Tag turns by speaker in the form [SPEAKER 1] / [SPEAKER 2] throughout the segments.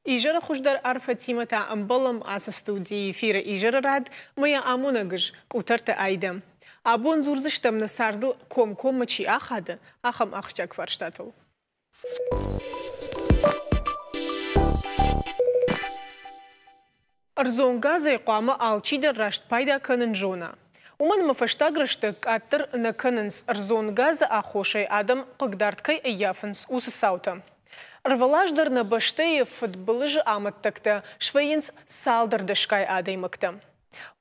[SPEAKER 1] Изӕры хуыздӕр арфӕтимӕ та ӕмбӕлӕм ацы студийы эфиры изӕры рад мӕ йӕ амонӕг ыз Къутӕрты Айдӕ. Абон дзурдзыстӕм нӕ цардыл комкоммӕ чи ахады, ахӕм ахсджиаг фарстатыл. Ӕрдзон газӕй хъуамӕ алчидӕр раст пайда кӕнын зона. Уымӕн ӕмӕ фӕстаг рӕстӕг къаддӕр нӕ кӕнынц, ӕрдзон газы аххосӕй адӕм хъыгдард кӕй ӕййафынц, уыцы цаутӕ. Ӕрвылаз дӕр нӕ бӕстӕйы фыдбылызы амӕттӕгтӕ свӕййынц цалдӕр дӕсгай адӕймӕгтӕ.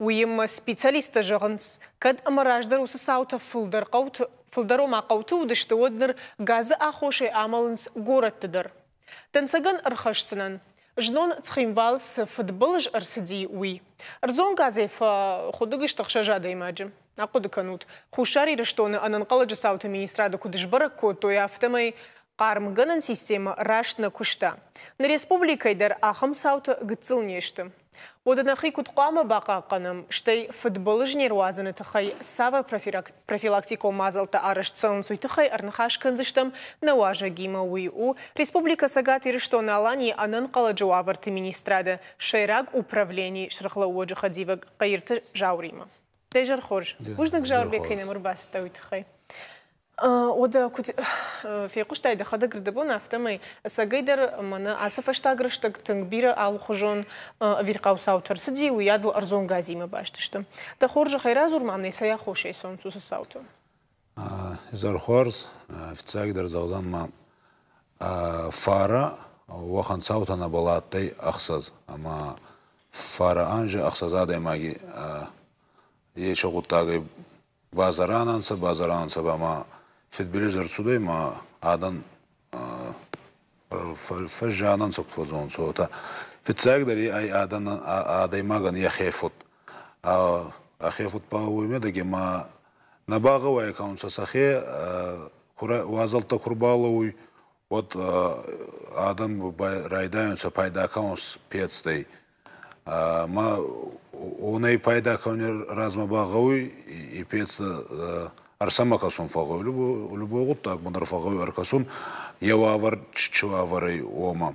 [SPEAKER 1] Уыимӕ специалисттӕ зӕгъынц, кӕд ӕмӕ раздӕр уыцы цаутӕ фылдӕр хъӕуты, фылдӕр ома хъӕуты уыдысты, уӕд ныр газы аххосӕй амӕлынц горӕтты дӕр. Дӕнцӕгӕн ӕрхӕсдзынӕн, знон Цхинвал цы фыдбылыз ӕрцыди, уый. Ӕрдзон газӕй фӕхуыдыг сты ӕхсӕз адӕймаджы. Ахъуыды кӕнут, Хуссар Ирыстоны ӕнӕнхъӕлӕджы цауты министрады куыд сбӕрӕг кодтой, афтӕмӕй хъармгӕнӕн системӕ раст нӕ куыста. Нӕ республикӕйы дӕр ахӕм цаутӕ гыццыл не сты. Уӕдӕ нӕхи куыд хъуамӕ бахъахъхъӕнӕм, стӕй фыдбылыз не руадзыны тыххӕй цавӕр профилактикон мадзӕлттӕ арӕзт цӕуынц, уый тыххӕй ӕрныхас кӕндзыстӕм нӕ уазӕгимӕ. Уый у Республикӕ Цӕгат Ирыстон-Аланийы ӕнӕнхъӕлӕджы уавӕрты министрады сӕйраг управленийы сӕргълӕууӕджы хӕдивӕг Хъаирты Зауримӕ. Дӕ изӕр хорз. Бузныг, Зауырбег, кӕй нӕм ӕрбацыдтӕ, уый тыххӕй. Уӕдӕ куыд фехъуыстай дӕхӕдӕг рдӕбон, афтӕмӕй ӕцӕгӕйдӕр мӕнӕ ацы фӕстаг рӕстӕг тынг бирӕ алыхуызон ӕвирхъау цаутӕ ӕрцыди, уыйадыл ӕрдзон газимӕ баст сты. Дӕ хорзӕхӕй радзур ма мын, цӕй аххосӕй цӕуынц уыцы цаутӕ?
[SPEAKER 2] Изӕрхуарз, фиццагдӕр зӕгъдзӕн ма фарӕ уӕхӕн цаутӕ нӕбал адтӕй ӕхсӕз, ӕма фарӕ анзи ӕхсӕз адӕймаги ечи гъуддагӕй базарӕн ӕнцӕ ба ма фидбилиз ӕрцудӕй ма адӕн фӕззиан ӕнцӕ куд фӕдзонцӕ, уотӕ. Фиццагдӕр ӕй адӕн адӕймагӕн йӕхе фуд. Ӕхе фуд ба уой медӕги ма нӕ багъӕуай кӕнунцӕ сӕхе, уазӕлттӕ ку рбалӕууй, уӕд адӕм райдайунцӕ пайда кӕнун пецтӕй. Ма уонӕй пайда кӕнуни размӕ ба гъӕуй и пец ӕрсӕмӕ кӕсун фӕгъгъӕуй. Любой гъуддагмӕ дӕр фӕгъгъӕуй ӕркӕсун, е уавӕр чи уавӕр ӕй, уомӕ.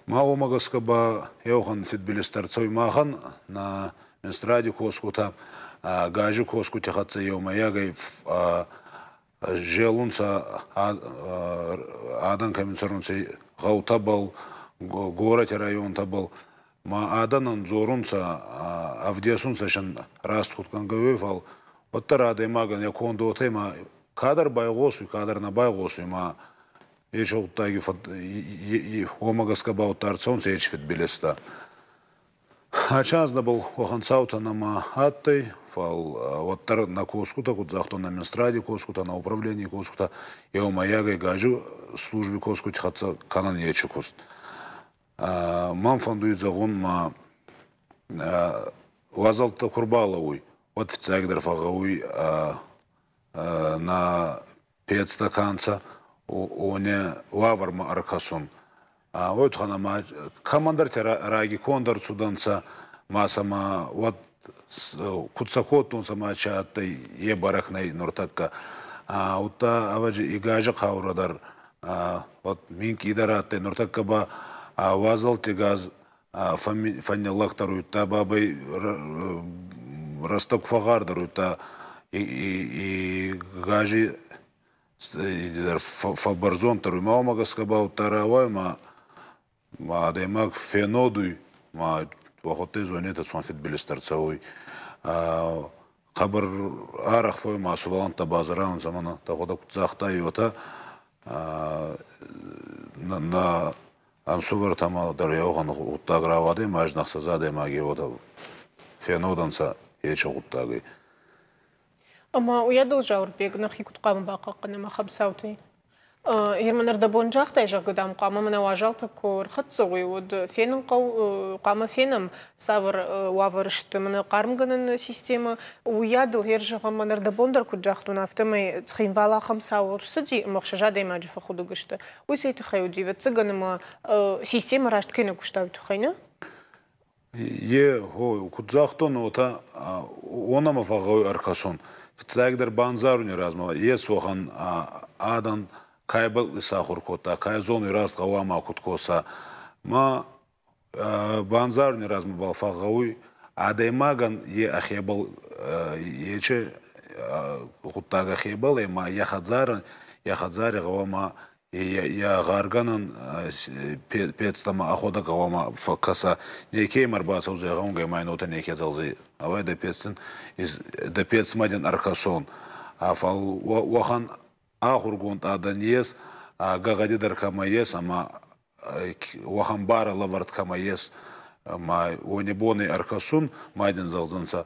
[SPEAKER 2] Ма уомӕ гӕсгӕ ба еуӕхӕн фидбилизтӕ ӕрцӕуй махӕн нӕ Минстради косгутӕ, гази косгути хӕццӕ еумӕйагӕй зелунцӕ адӕн кӕми цӕрунцӕ гъӕутӕбӕл, горӕти районтӕбӕл. Ма адӕнӕн дзорунцӕ, ӕвдесунцӕ син раст куд кӕнгӕ уой, фал уӕддӕр адӕймагӕн йӕ конд уотӕ ма кадӕр байгъосуй, кадӕр нӕ байгъосуй, ма ечи гъуддаги уомӕ гӕсгӕ ба уӕдта ӕрцӕунцӕ ечи фидбилизтӕ. Ачазнабал уӕхӕн цаутӕ нӕма адтӕй, фал уӕддӕр нӕ косгутӕ, куд загътон, нӕ Минстради косгутӕ, нӕ управлений косгутӕ еумӕйагӕй гази служби косгути хӕццӕ кӕнӕн ечи куст. Мӕн фӕндуй зӕгъун ма уазӕлттӕ ку рбалӕууй, уӕд фиццагдӕр фӕгъгъӕуй нӕ пецтӕ ка нцӕ, уони уавӕрмӕ ӕркӕсун. Уой туххӕн ӕма кӕмӕндӕрти раги конд ӕрцудӕнцӕ, ма сӕмӕ уӕд куд сӕ кодтонцӕ ма чи адтӕй, е бӕрӕг нӕй нуртӕккӕ. Удта, ӕвӕдзи, и гази хъаурӕ дӕр уӕд минкъийдӕр адтӕй. Нуртӕккӕ ба уазалти газ фӕнниллӕгдӕр уидта бабӕй рӕстӕг фӕгъгъӕрдӕр уидта и гази фӕббӕрзонддӕр уй. Ма уомӕ гӕсгӕ ба удта рауай ма адӕймаг фенодуй ма уӕхуӕдтӕ зонетӕ цуан фидбилизтӕ ӕрцӕуй. Хъӕбӕр арӕх фӕууй ма сувӕллӕнттӕ базарӕнцӕ мӕнӕ дӕхуӕдӕг куд загътай, уотӕ нӕ ӕнсувӕртӕмӕ дӕр еуӕхӕн гъуддаг рауадӕй ма ӕз ӕхсӕз адӕймаги уотӕ фенодӕнцӕ ечи гъуддагӕй.
[SPEAKER 1] Ӕмӕ уыйадыл Зауырбег нӕхи куыд хъуамӕ бахъахъхъӕнӕм ахӕм цаутӕй? Герман ӕрдӕбон загътай, зӕгъгӕ, дам, хъуамӕ мӕнӕ уазалтӕ куы ӕрхӕццӕ уой, уӕд фенын хъӕуы, хъуамӕ фенӕм, цавӕр уавӕры сты мӕнӕ хъармгӕнӕн системӕ. Уыйадыл, гъер зӕгъӕм, мӕн ӕрдӕбон дӕр куыд загътон, афтӕмӕй Цхинвал ахӕм цау ӕрцыди, ӕмӕ ӕхсӕз адӕймаджы фӕхуыдыг сты. Уый цӕй тыххӕй уыди, ӕвӕццӕгӕн, ӕмӕ системӕ раст кӕй нӕ куыста, уый тыххӕй, нӕ?
[SPEAKER 2] Е, куд загътон, уотӕ уонӕмӕ фӕгъгъӕуй ӕркӕсун. Фиццагдӕр бандзаруни размӕ ес уӕхӕн адӕн, кайбӕл исахур кодта, кай зонуй раст гъӕуама куд коса. Ма Бандзаруни размӕ бал фӕгъгъӕуй адӕймагӕн е ӕхебӕл ечи гъуддаг ӕхебӕл ӕма йӕ хӕдзари гъӕуама йӕ гъаргӕнӕн пецтӕмӕ ӕхуӕдӕг гъӕуама фӕккӕса. Неке имӕ ӕрбацӕудзӕй гъӕунгӕ ӕма ин уотӕ неке зӕгъдзӕй: «Авай дӕ пецтӕн дӕ пецмӕ дин ӕркӕсон». Фал уӕхӕн ахургонд адӕн ес, гӕгъӕди дӕр кӕмӕ ес ӕма уӕхӕн барӕ лӕвӕрд кӕмӕ ес, ма уони бони ӕркӕсун, ма дин зӕгъдзӕнцӕ: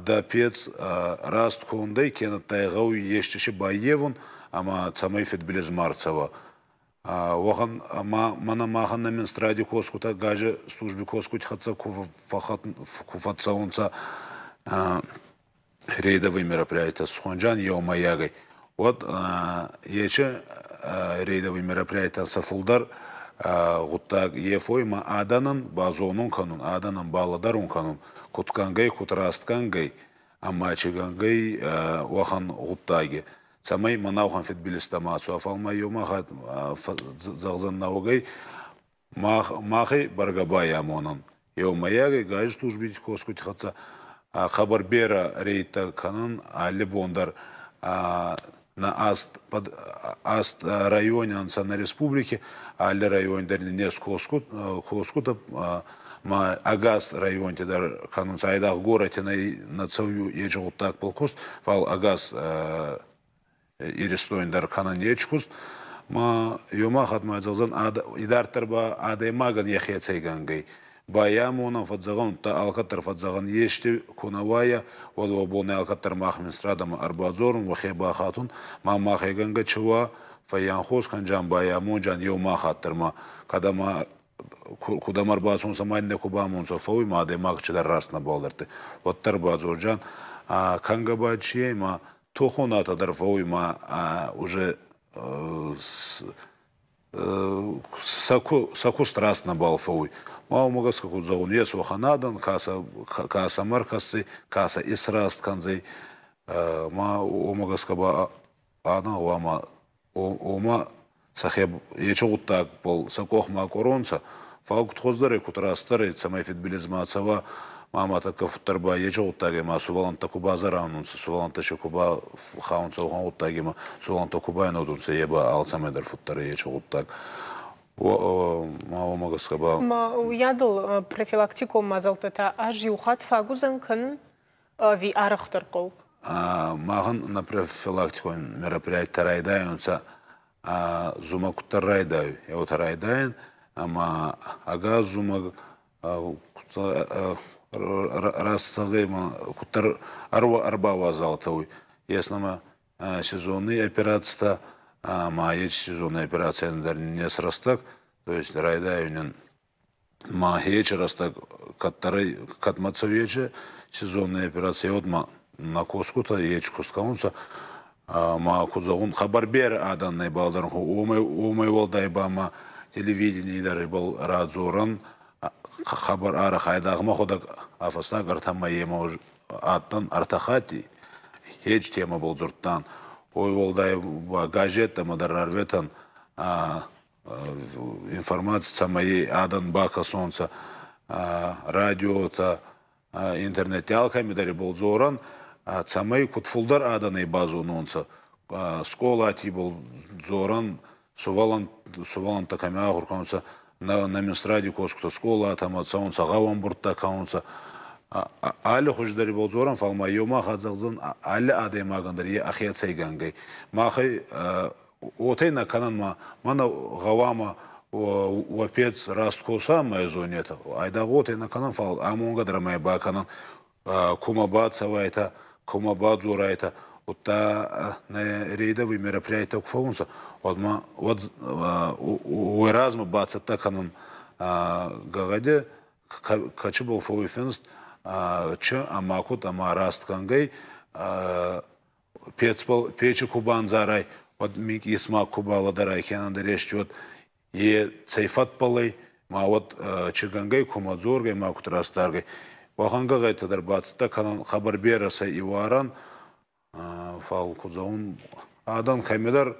[SPEAKER 2] дӕ пец раст кондӕй, кенӕдта гъӕуй ести си баййевун, ӕма цӕмӕй фидбилиз ма ӕрцӕуа. Уӕхӕн ма мӕнӕ махӕн нӕ Минстради косгутӕ гази служби косгути хӕццӕ ку фӕццӕунцӕ рейдовый мероприятия схонджан еумӕйагӕй, уӕд ечи рейдовый мероприятия сӕ фулдӕр гъуддаг ефой ма адӕнӕн базонун кӕнун, адӕнӕн балӕдӕрун кӕнун, куд кӕнгӕй, куд раст кӕнгӕй ӕма чи кӕнгӕй уӕхӕн гъуддаги, цӕмӕй мӕнӕуӕхӕн фидбилизтӕ ма цуа, фал ма еума хатт зӕгъдзӕн нӕуӕгӕй, махӕй бӕргӕ байамонӕн. Еумӕйагӕй гази службити косгути хӕццӕ хъӕбӕр берӕ рейдтӕ кӕнӕн алли бон дӕр на аст райони ӕнцӕ нӕ республики, алли райони дӕр нес косгутӕ ма ӕгас районти дӕр кӕнунцӕ, айдагъ горӕти нӕ цӕуй ечи гъуддагбӕл куст, фал ӕгас Иристони дӕр кӕнӕн ечи куст. Ма еума хатт ма зӕгъдзӕн, идарддӕр ба адӕймагӕн йӕхецӕй гӕнгӕй. Байамонӕн, фӕдзӕгъӕн, удта алкӕддӕр фӕдзӕгъӕн, ести ку нӕ уайа, уӕд уӕ бон алкӕддӕр мах министрадӕмӕ ӕрбадзорун, уӕхе бахатун, ма махӕй гӕнгӕ чи уа, фӕййанхос кӕнджан, байамонджан еума хатт дӕр ма, кӕд ӕма кудӕм ӕрбацӕунцӕ ма иннӕ ку бамонцӕ, фӕууй ма адӕймаг чидӕр раст нӕбал дӕрдтӕй, уӕддӕр бадзорджан. Кӕнгӕ ба чи ӕй ма тохонатӕ дӕр фӕууй ма уже сӕ куст раст нӕбал фӕууй. Ма уомӕ гӕсгӕ куд зӕгъун, ес уӕхӕн адӕн, ка сӕмӕ ӕркӕсдзӕй, ка сӕ исраст кӕндзӕй, ма уомӕ гӕсгӕ ба адӕн гъӕуама ома сӕхе ечи гъуддагбӕл сӕ къох ма къоронцӕ, фал куд хуӕздӕрӕй, куд растдӕрӕй, цӕмӕй фидбилиз ма цӕуа, ма ма тӕккӕ фуддӕр ба ечи гъуддагӕй ма сувӕллӕнттӕ ку базӕран унцӕ, сувӕллӕнттӕ си ку бахаунцӕ уӕхӕн гъуддагимӕ, сувӕллӕнттӕ ку байнодунцӕ, е ба алцӕмӕй дӕр фуддӕр ӕй ечи гъуддаг. Ма уомӕ гӕсгӕ ба.
[SPEAKER 1] Ма уыйадыл профилактикон мадзӕлттӕ та ӕз иу хатт фаг уыдзӕн кӕнын ӕви арӕхдӕр хъӕуы?
[SPEAKER 2] Махӕн нӕ профилактикон мероприятитӕ райдайунцӕ зумӕг куддӕр райдайуй, еутӕ райдайӕн ӕма ӕгас зумӕг раст зӕгъгӕй ма куддӕр ӕрбауазалтӕ уй, ес нӕмӕ сезонный операцитӕ ӕма еци сезонный операцийӕн дӕр не срӕстӕг, то есть райдайунӕн ма хечи рӕстӕг кӕддӕрӕй кӕдмӕ цӕуечи сезонный операци уӕд ма на косгутӕ ечи куст кӕнунцӕ ма ку зӕгъун хъӕбӕр берӕ адӕн нӕбал дӕр уомӕй уӕлдай ба ма телевидений дӕр ибӕл радзорӕн хабар арӕх айдагъ мӕхуӕдӕг а фӕстаг ӕртӕ мӕйемӕ адтӕн ӕртӕ хатти хеч темӕбӕл дзурдтан уой уӕлдай ба газеттӕмӕ дӕр рарветӕн информаци, цӕмӕй адӕн бакӕсонцӕ радиотӕ, интернети алкӕми дӕр ибӕл дзорӕн, цӕмӕй куд фулдӕр адӕнӕй базононцӕ, скъолати ибӕл дзорӕн, сувӕллӕнттӕ кӕми ахур кӕнунцӕ, на Минстради косгутӕ скъолатӕмӕ цӕунцӕ, гъӕуӕмбурдтӕ кӕнунцӕ. Алли хузи дӕр ибӕл дзорӕн, фал ма еума хатт зӕгъдзӕн алли адӕймагӕн дӕр е ӕхецӕй гӕнгӕй. Махӕй уотӕ нӕ кӕнӕн ма мӕнӕ гъӕуама уӕ пец раст коса ӕма зонетӕ. Айдагъ уотӕ нӕ кӕнӕн, фал амонгӕ дӕр ӕма бакӕнӕн, кумӕ бацӕуайтӕ, кумӕ бадзорайтӕ, удта нӕ рейдовый мероприятия ку фӕуунцӕ, уӕд ма уӕд уой размӕ бацӕттӕ кӕнӕн гӕгъӕди, кӕцибӕл фӕууй финст, чи ӕма куд ӕма раст кӕнгӕй печи ку бандзарай, уӕд минкъий исмаг ку балӕдӕрай кенӕ ӕндӕр ести, уӕд е цӕй фӕдбӕл ӕй, ма уӕд чигӕнгӕй кумӕ дзоргӕй, ма куд растдаргӕй. Уӕхӕн гӕгъӕдитӕ дӕр бацӕттӕ кӕнӕн хъӕбӕр берӕ сӕ иуарӕн, фал ку зӕгъун, адӕн кӕмидӕр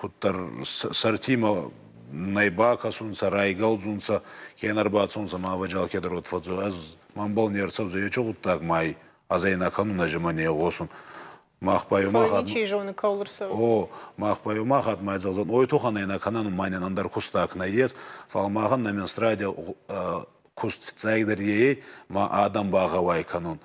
[SPEAKER 2] куддӕр сӕртимӕ Нӕ бакӕсунцӕ, райгӕлдзунцӕ, кенӕ ӕрбацӕунцӕ ма ӕвӕджиау кедӕр уод фӕдздзо. Ӕз мӕнбӕл не рцӕудзӕй ечи гъуддаг ма ӕй, ӕз ӕй нӕ кӕнун, ӕз имӕ не гъосун. Мах ба еума хатт
[SPEAKER 1] Чи зоны, кӕуыл ӕрцӕуы.
[SPEAKER 2] О, мах ба еума хатт ма зӕгъдзӕн, ой тухӕн ӕй нӕ кӕнӕн, ма нин ӕндӕр кустаг нӕййес, фал махӕн нӕ Минстраде куст фиццагдӕр е ма адӕм багъӕуай кӕнун.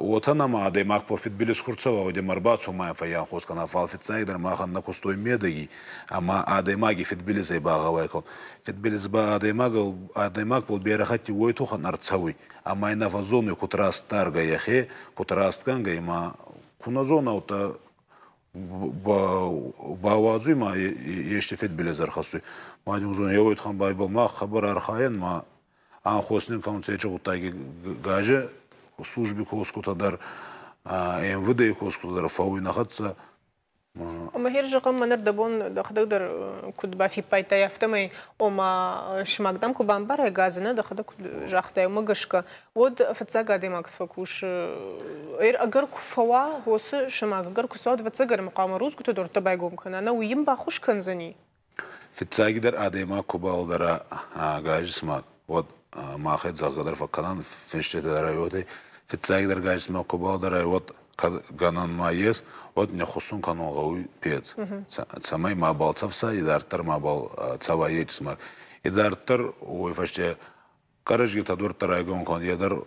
[SPEAKER 2] Уотӕ нӕмӕ адӕймаг по фидбилиз ку рцӕуа, уӕд ӕрбацумайӕн фӕййанхос кӕна, фал фиццагдӕр махӕн нӕ кустой медӕги ӕма адӕймаги фидбилизӕй багъӕуай кӕнун. Фидбилиз ба адӕймагыл адӕймагбӕл берӕ хатти уой тухӕн ӕрцӕуй, ӕма ин нӕ фӕззонуй куд раст даргӕ йӕхе, куд растгӕнгӕ ма ку нӕ зона, удта бауадзуй ма ести фидбилиз ӕрхӕссуй. Ма дин зон еуой тухӕн ба ибӕл мах хъӕбӕр архайӕн ма анхоснин кӕнунцӕ гъуддаги газе служби косгутӕ дӕр, МВД-й косгутӕ дӕр фӕууй нӕ хӕццӕ.
[SPEAKER 1] Ӕмӕ хер зӕгъӕм, мӕнӕ рдӕбон дӕхӕдӕг дӕр куыд бафиппайдтай, афтӕмӕй, ома, сымаг дӕм куы бамбарай газы, нӕ дӕхӕдӕг куыд загътай, уымӕ гӕсгӕ, уӕд фыццаг адӕймаг цы фӕкусы, ӕгӕр куы фӕуа, уыцы сымаг ӕгӕр куы цӕуа, ӕвӕццӕгӕн ӕмӕ хъуамӕ рудзгуыты дуртӕ байгом кӕна, нӕ уый йын баххуыс кӕндзӕни?
[SPEAKER 2] Фиццагидӕр адӕймаг ку балдӕра гази смаг, уӕд махӕй зӕгъгӕ дӕр фӕккӕнӕн финститӕ дӕр уотӕ. Фиццагидӕр гази смаг ку балдӕрай, уӕд кӕд гӕнӕн ма ес, уӕд не хуссун кӕнун гъӕуй пец, цӕмӕй мабал цӕфса, идарддӕр мабал цӕуа еци смаг. Идарддӕр уой фӕсте къӕрӕзгитӕ дуӕрттӕ райгон кӕнун, е дӕр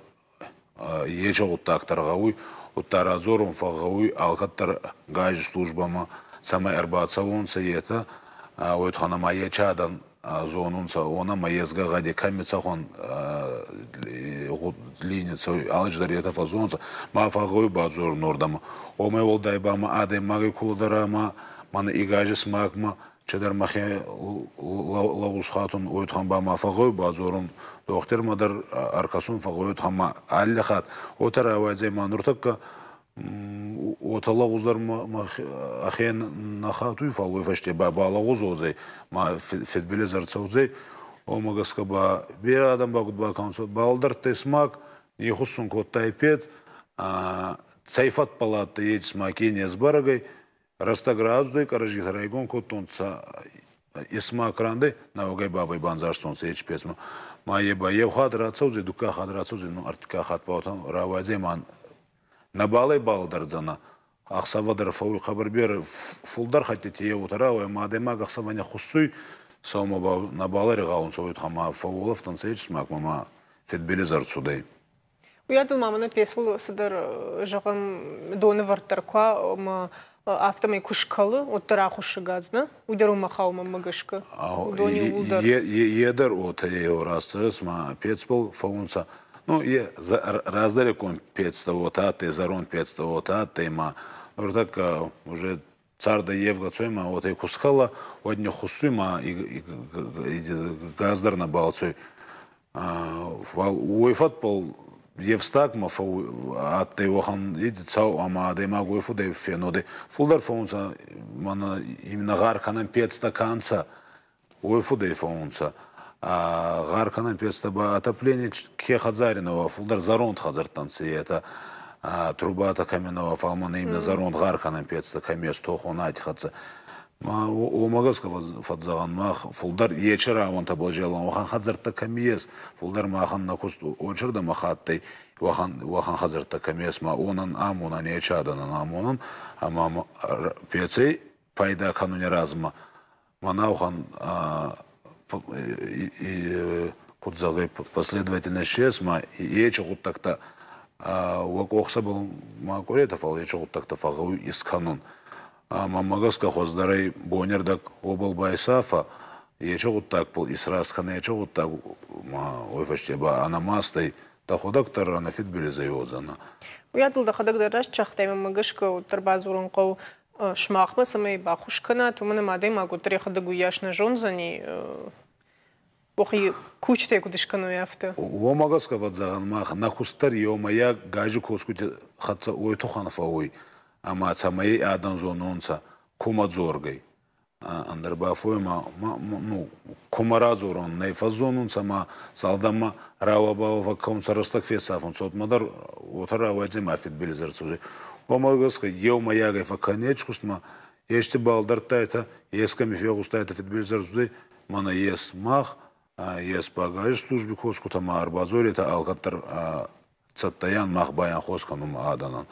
[SPEAKER 2] ечи гъуддаг дӕр гъӕуй, удта радзорун фӕгъгъӕуй алкӕддӕр гази службӕмӕ, цӕмӕй ӕрбацӕуонцӕ етӕ, уой туххӕн ӕма ечи адӕн зонунцӕ, уонӕмӕ есгӕ гъӕди кӕми цӕхуӕн лини цӕуй, алчидӕр етӕ фӕззонунцӕ, ма фӕгъгъӕуй бадзорун уордӕмӕ. Уомӕй уӕлдай ба ма адӕймаги кулдӕр ӕма мӕнӕ и гази смагмӕ чидӕр мӕхе лӕгъуз хатун, уой туххӕн ба ма фӕгъгъӕуй бадзорун дохтирмӕ дӕр ӕркӕсун фӕгъгъӕуй туххӕн ма алли хатт уотӕ рауайдзӕй ма нуртӕккӕ уотӕ лӕгъуздӕр ӕхе нӕ хатуй, фал уой фӕсте ба балӕгъуз уодзӕй, ма фидбилиз ӕрцӕудзӕй. Уомӕ гӕсгӕ ба берӕ адӕм ба куд бакӕнунцӕ, балдӕрдтӕй смаг, нихуссун кодтай пец, цӕй фӕдбӕл адтӕй еци смаг, е не сбӕрӕг ӕй. Рӕстӕг раздӕй къӕрӕзгитӕ райгон кодтонцӕ исмаг рандӕй, нӕуӕгӕй бабӕй бандзарстонцӕ ечи пецмӕ. Ма е ба еу хатт рацӕудзӕй, дуккаг хатт рацӕудзӕй, ну ӕртиккаг хатт ба рауайдзӕй ма нӕбал ӕй балдӕрдзӕнӕ. Ӕхсӕвӕ дӕр фӕууй хъӕбӕр берӕ, фулдӕр хӕттити еутӕ рауайа, ма адӕймаг ӕхсӕвӕ не хуссуй, сӕумӕ ба нӕбал ӕригъал унцӕ, уой туххӕй ма фӕууолӕфтӕнцӕ ечи смагмӕ ма фидбилиз ӕрцудӕй.
[SPEAKER 1] Уыйадыл ма мӕнӕ пецыл цыдӕр, зӕгъӕм, донывӕрд дӕр куы ӕмӕ афтӕмӕй куы скӕлы, уӕддӕр ахуыссы газ, нӕ? Уый дӕр уымӕ хауы мӕнмӕ гӕсгӕ. Уыдон иууылдӕр.
[SPEAKER 2] Е дӕр уотӕ еу рацӕрӕс ма пецбӕл фӕуунцӕ. Ну, е раздӕриккон пецтӕ уотӕ адтӕй, зӕронд пецтӕ уотӕ адтӕй, ма нуртӕккӕ уже цардӕй евгӕцуй ма уотӕ ку скӕла, уӕд ниххуссуй ма газ дӕр нӕбал цуй. Фал уой фӕдбӕл ефстагмӕ адтӕй уӕхӕн цау ӕма адӕймаг уой фудӕй фенодӕй. Фулдӕр фӕуунцӕ мӕнӕ именно гъар кӕнӕн пецтӕ ка нцӕ, уой фудӕй фӕуунцӕ. Гъар кӕнӕн пецтӕ ба отопление ке хӕдзари нӕ уа, фулдӕр зӕронд хӕдзӕрттӕ нцӕ етӕ. Трубатӕ кӕми нӕ уа, фал мӕнӕ именно зӕронд гъар кӕнӕн пецтӕ кӕми ес тохонати хӕццӕ. Ма уомӕ гӕсгӕ фӕдзӕгъӕн мах фулдӕр ечи рауӕнтӕбӕл зелӕн, уӕхӕн хӕдзӕрттӕ кӕми ес, фулдӕр махӕн нӕ куст очердӕмӕ хаттӕй, уӕхӕн, уӕхӕн хӕдзӕрттӕ кӕми ес, ма уонӕн амонӕн, ечи адӕнӕн амонӕн, ӕма пецӕй пайда кӕнуни размӕ мӕнӕухан куд зӕгъй, последовательность ес, ма ечи гъуддӕгтӕ уӕ къох сӕбӕл ма къуретӕ, фал ечи гъуддӕгтӕ фӕгъгъӕуй искӕнун. Мӕнмӕ гӕсгӕ хуӕздӕрӕй бонӕрдӕг уобӕл байсафа, ечи гъуддагбӕл исраст кӕнӕ ечи гъуддаг ма уой фӕсте ба ӕнӕмастӕй дӕхуӕдӕг дӕр ӕнӕфидбилизӕй уодзӕнӕ.
[SPEAKER 1] Уыйадыл дӕхӕдӕг дӕр раст загътай, мӕнмӕ гӕсгӕ уӕддӕр бадзурын хъӕуы сымахмӕ, цӕмӕй баххуыс кӕнат, уымӕн ӕмӕ адӕймаг уӕддӕр йӕхӕдӕг уыйас нӕ зондзӕни, охи кучитӕ куыд скӕной, афтӕ.
[SPEAKER 2] Уомӕ гӕсгӕ фӕдзӕгъӕн мах нӕ кустдӕр еумӕйаг гази косгути хӕццӕ уой туххӕн фӕууй, ӕма цӕмӕй адӕн зононцӕ, кумӕ дзоргӕй. Ӕндӕр бафоймӕ ну, кумӕ радзорон, нӕ фӕззонунцӕ ма цалдӕнмӕ рауа-бауа фӕккӕунцӕ рӕстӕг фесафунцӕ, уотмӕ дӕр уотӕ рауайдзӕй ма фидбилиз ӕрцӕудзӕй. Уомӕ гӕсгӕ еумӕйагӕй фӕккӕнӕ кустмӕ. Ести балдӕрдтайтӕ, ескӕми фегъустайтӕ фидбилиз ӕрцудӕй, мӕнӕ ес мах, ес багажи служби косгутӕ ма ӕрбадзоретӕ алкӕддӕр цӕттӕйӕн мах байанхос кӕнун адӕнӕн.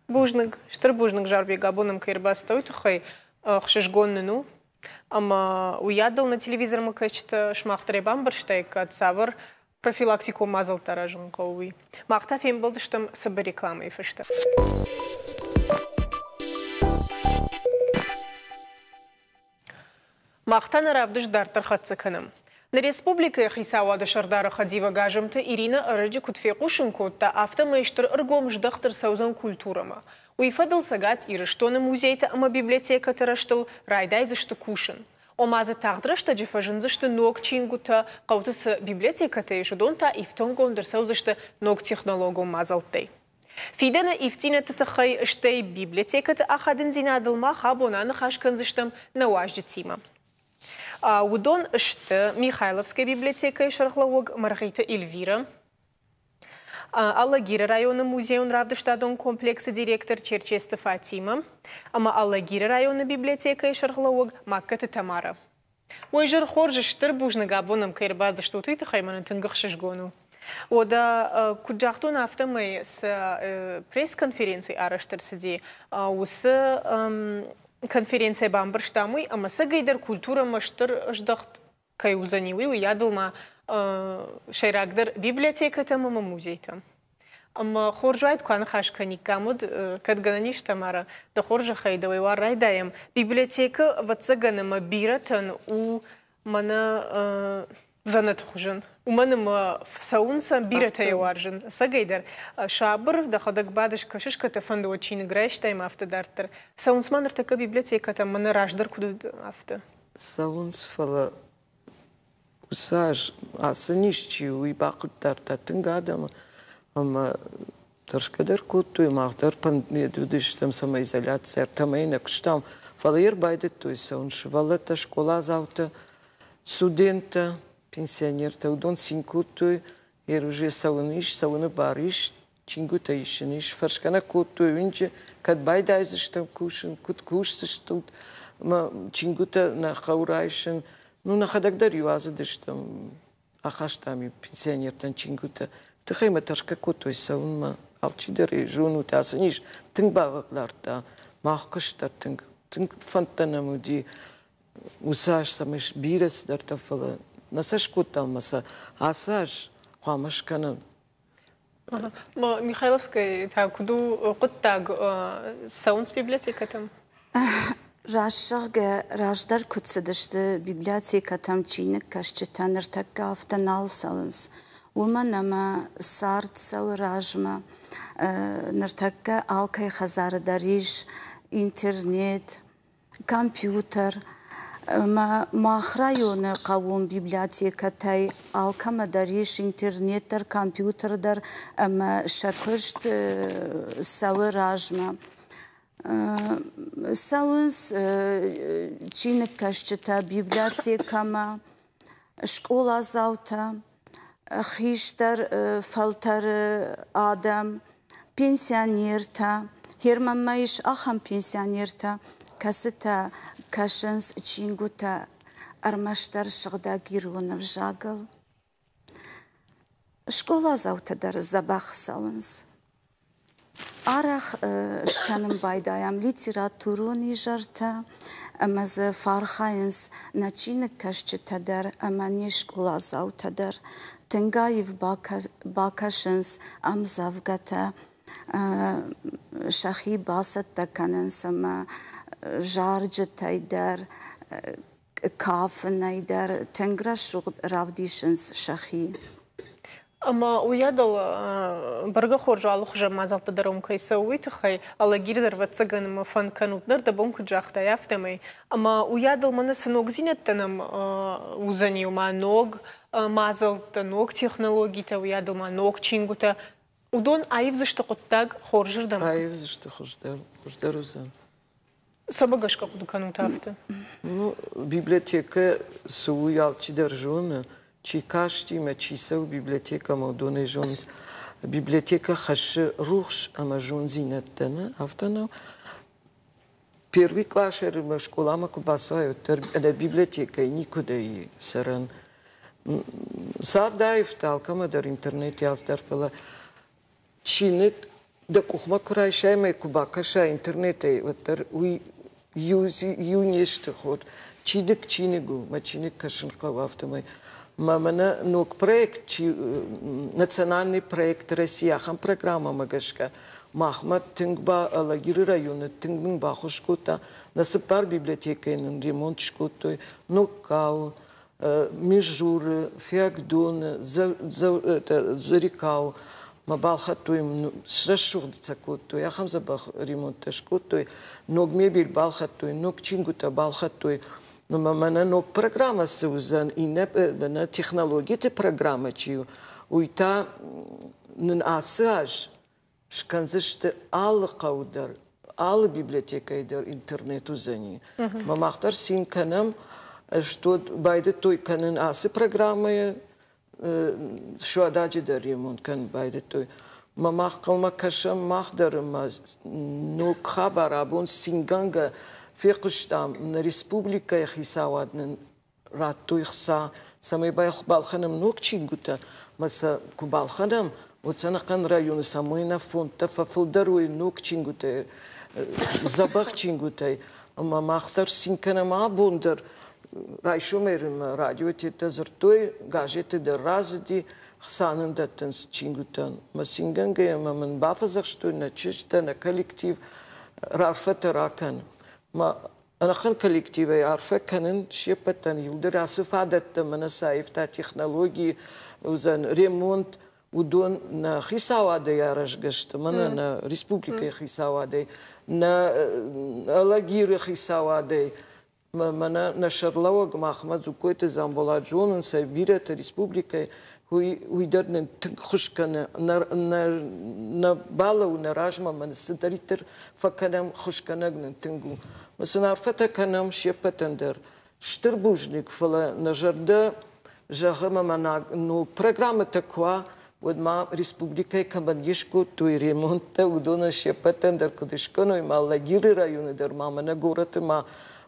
[SPEAKER 1] Бузныг, стыр бузныг, Зарбег, абон ӕм кӕй ӕрбацыдтӕ, уый тыххӕй ӕхсызгон нын у. Ӕмӕ уыйадыл нӕ телевизормӕ кӕсджытӕ сымах дӕр ӕй бамбӕрстаиккат, цавӕр профилактикон мадзӕлттӕ аразын хъӕуы, уый. Мах та фембӕлдыстӕм цыбыр рекламӕйы фӕстӕ. Мах та нӕ равдыст дарддӕр хӕццӕ кӕнӕм. Нӕ республикӕйы хицауады сӕрдары хӕдивӕг Азымты Иринӕ ӕрӕджы куыд фехъусын кодта, афтӕмӕй стыр ӕргом здӕхт ӕрцӕудзӕн культурӕмӕ. Уый фӕдыл Цӕгат Ирыстоны музейтӕ ӕмӕ библиотекӕты рӕзтыл райдайдзысты кусын. Ома дзы тагъд рӕстӕджы фӕзындзысты ног чингуытӕ, хъӕуты цы библиотекӕтӕ ис, уыдон та ифтонггонд ӕрцӕудзысты ног технологон мадзӕлттӕй. Фидӕны ивддзинӕдты тыххӕй, стӕй библиотекӕты ахадындзинадыл мах абон аныхас кӕндзыстӕм нӕ уазджытимӕ. Уыдон сты Михайловская библиотекӕйы сӕргълӕууӕг Мӕргъиты Эльвира, Алагиры районы музейон равдыстадон комплексы директор Черчесты Фатимӕ ӕмӕ Алагиры районы библиотекӕйы сӕргълӕууӕг Магкӕты Тамара. Уой зӕр хорз, стыр бузныг абон ӕм кӕй ӕрбацыдыстут, уый тыххӕй мӕнӕн тынг ӕхсызгон у. Уӕдӕ, куыд загътон, афтӕмӕй цы пресс-конференци арӕзт ӕрцыди, уыцы конференцийӕ бамбӕрстам уый, ӕмӕ цӕгӕйдӕр культурӕмӕ стыр здӕхт кӕй уыдзӕни, уый уыйадыл ма сӕйрагдӕр библиотекӕтӕм ӕмӕ музейтӕм. Ӕмӕ хорз уаид, куы аныхас кӕниккам, уӕд кӕд гӕнӕн ис, Тамара, дӕ хорзӕхӕй дӕуӕй уар райдайӕм. Библиотекӕ, ӕвӕццӕгӕн, ӕмӕ бирӕтӕн у мӕнӕ дзӕнӕты хуызӕн. Уымӕн ӕмӕ цӕуынц ӕм, бирӕтӕ йӕ уарзынц. Ӕцӕгӕйдӕр, сабыр, дӕхӕдӕг бадыс, кӕсыс, кӕд дӕ фӕнды, уӕд чиныг райстай ӕмӕ афтӕ дарддӕр. Цӕуынц ма ныртӕккӕ библиотекӕтӕм, мӕнӕ раздӕр куыд уыд, афтӕ.
[SPEAKER 3] Цӕуынц, фӕлӕ Уыцы аз ацы низ чи у, уый бахъыгдардта тынг адӕмы ӕмӕ тӕрсгӕ дӕр кодтой, мах дӕр уыдыстӕм самоизоляцийы, ӕртӕмӕй нӕ куыстам, фӕлӕ йе рбайдыдтой цӕуын сывӕллӕттӕ, скъоладзаутӕ, студенттӕ, пенсионертӕ, уыдон цин кодтой, Еруже цӕуын ис, цӕуыны бар ис, чингуытӕ исын ис, фӕрсгӕ нӕ кодтой уынджы, кӕд байдайдзыстӕм кусын, куыд кусдзыстут, ӕмӕ чингуытӕ нӕ хъӕуы райсын. Ну, нӕхӕдӕг дӕр иу азыдыстӕм, ахастам-иу пенсионертӕн чингуытӕ. Тыхӕй мӕ тӕрсгӕ кодтой цӕуынмӕ. Алчидӕр ӕй зонут, ацы низ тынг бахъыгдардта. Мах куыст дӕр тынг, тынг фӕндтӕ нӕм уыди. Уыцы аз цӕмӕй бирӕ цыдӕртӕ, фӕлӕ нӕ сӕ скодтам ӕмӕ сӕ ацы аз хъуамӕ скӕнӕм.
[SPEAKER 1] Михайловская та куыд у хъуыддаг, цӕуынц библиотекӕтӕм?
[SPEAKER 4] Раст зӕгъгӕ, раздӕр куыд цыдысты библиотекӕтӕм чиныгкӕсджытӕ, ныртӕккӕ афтӕ нал цӕуынц. Уымӕн ӕмӕ цард цӕуы размӕ. Ныртӕккӕ алкӕй хӕдзары дӕр ис интернет, компьютер ӕмӕ мах районы хъӕууон библиотекӕтӕй алкӕмӕ дӕр ис интернет дӕр, компьютер дӕр ӕмӕ сӕ куыст цӕуы размӕ. Цӕуынц чиныгкӕсджытӕ библиотекӕмӕ, скъоладзаутӕ, хистӕр фӕлтӕры адӕм, пенсионертӕ. Германмӕ ис ахӕм пенсионертӕ, кӕцытӕ кӕсынц чингуытӕ ӕрмӕстдӕр сыгъдӕг ирон ӕвзагыл. Скъоладзаутӕ дӕр дзӕбӕх цӕуынц. Арӕх скӕнын байдайӕм литературон изӕртӕ ӕмӕ дзы фӕархайынц нӕ чиныгкӕсджытӕ дӕр ӕмӕ не скъоладзаутӕ дӕр. Тынг аив бакӕсынц ӕмдзӕвгӕтӕ, сӕхи бацӕттӕ кӕнынц ӕмӕ зарджытӕй дӕр, кафынӕй дӕр тынг рӕсугъд равдисынц сӕхи.
[SPEAKER 1] Ӕмӕ уыйадыл бӕргӕ хорз алыхуызон мадзӕлттӕ дӕр уым кӕй цӕуы, уый тыххӕй Алагир дӕр, ӕвӕццӕгӕн, ӕмӕ фӕнд кӕнут ныр, дӕ бон куыд загътай, афтӕмӕй. Ӕмӕ уыйадыл мӕнӕ цы ногдзинӕдтӕ нӕм уыдзӕни, ома ног мадзӕлттӕ, ног технологитӕ, уыйадыл ма ног чингуытӕ, уыдон аивдзысты хъуыддаг хорзырдӕм?
[SPEAKER 3] Аивдзысты хуыздӕр, хуыздӕр уыдзӕн.
[SPEAKER 1] Цӕмӕ гӕсгӕ хъуыды кӕнут афтӕ?
[SPEAKER 3] Ну, библиотекӕ цы у, алчидӕр зоны. Чи касти ӕмӕ чи цӕуы библиотекӕмӕ, уыдонӕй зонынц. Библиотекӕ хӕссы рухс ӕмӕ зондзинӕдтӕ, нӕ? Афтӕ нӕу? Первый къласӕй скъоламӕ куы бацӕуай, уӕддӕр ӕнӕ библиотекӕйы никуыдӕй и цӕрӕн. Цард аивта алкӕмӕ дӕр интернет алцыдӕр, фӕлӕ чиныг дӕ къухмӕ куы райсай ӕмӕ куы бакӕсай интернетӕй, уӕддӕр уый иу не сты хорз. Чиныг чиныг у, мӕ чиныг кӕсын хъӕуы афтӕмӕй. Мӕ мӕнӕ ног проект, чи, национальный проект России ахӕм программӕмӕ гӕсгӕ махмӕ тынг ба Алагиры районы тынг нын баххуыс кодта. Нӕ цыппар библиотекӕйы нын ремонт скодтой. Ногхъӕуы, Межуры, Фиагдоны, Дзӕрикау мӕ балхӕдтой, срӕсугъд сӕ кодтой, ахӕм дзӕбӕх ремонттӕ скодтой, ног мебель балхӕдтой, ног чингуытӕ балхӕдтой. Ӕмӕ мӕнӕ ног программӕ цы уыдзӕн, иннӕ мӕнӕ технологиты программӕ чи у, уый та нын ацы аз скӕндзысты алы хъӕуы дӕр, алы библиотекӕйы дӕр интернет уыдзӕни. Мӕ мах дӕр цин кӕнӕм, что байдыдтой кӕнын ацы программӕйы, Суададжы дӕр ремонт кӕнын байдыдтой. Мӕ мах хъӕумӕ кӕсӕм, мах дӕр ӕмӕ ног хабар абон цингӕнгӕ фехъуыстам, нӕ республикӕйы хицауад нын радтой хца, цӕмӕй балхӕнӕм ног чингуытӕ, ӕмӕ сӕ куы балхӕнӕм, уӕд сӕ ӕнӕхъӕн районы цӕмӕй нӕ фондтӕ фӕфылдӕр уой ног чингуытӕй, дзӕбӕх чингуытӕй. Ӕмӕ мах дӕр цин кӕнӕм абон дӕр. Райсомӕй радиотеттӕ дзырдтой, газеты дӕр рацыди, хца нын дӕттынц чингуытӕн. Мӕ цингӕнгӕйӕ ӕмӕ мын бафӕдзӕхстой нӕ чызджытӕ, нӕ коллектив, рарфӕтӕ ракӕн. Мӕ ӕнӕхъӕн коллективӕй арфӕ кӕнын се ппӕтӕн иуылдӕр ацы фадӕттӕ мӕнӕ цы аивта технологи уыдзӕн ремонт, уыдон нӕ хицауадӕй аразгӕ сты, мӕнӕ нӕ республикӕйы хицауадӕй, нӕ Алагиры хицауадӕй, мӕнӕ нӕ сӕрлӕууӕг махмӕ Дзугкойты Дзамболат зонынц ӕй бирӕтӕ республикӕйы, уый дӕр нын тынг ххуыс кӕны, нӕ балӕууы нӕ размӕ, мӕнӕ цыдӕриддӕр фӕкӕнӕм, ххуысгӕнӕг нын тынг у. Мӕ сын арфӕтӕ кӕнӕм се ппӕтӕн дӕр. Стыр бузныг, фӕлӕ нӕ зӕрдӕ зӕгъы ӕмӕ ног программӕтӕ куы уа, уӕд ма республикӕйы кӕмӕн не скодтой ремонттӕ, уыдонӕн се ппӕтӕн дӕр куыд скӕной, ма Алагиры районы дӕр ма мӕнӕ горӕты ма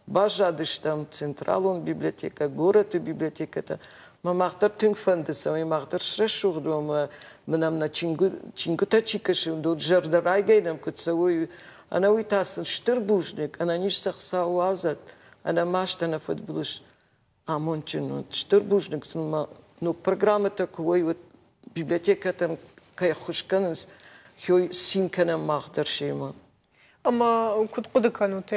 [SPEAKER 3] баззадыстӕм централон библиотекӕ, горӕты библиотекӕтӕ. Мӕ мах дӕр тынг фӕнды, цӕмӕй мах дӕр срӕсугъд уӕм ӕмӕ мӕнӕм нӕ чингуытӕ чи кӕсы, уыдон зӕрдӕрайгӕй нӕм куыд цӕуой, ӕнӕуый та сын стыр бузныг, ӕнӕниз сӕ Хуыцау уадзӕд, ӕнӕмаст, ӕнӕфыдбылыз амондджын уӕд. Стыр бузныг сын ма ног программӕтӕ куы уой, уӕд библиотекӕтӕм кӕй ӕххуыс кӕнынц, хёй цин кӕнӕм мах дӕр семӕ.
[SPEAKER 1] Ӕмӕ куыд хъуыды кӕнут,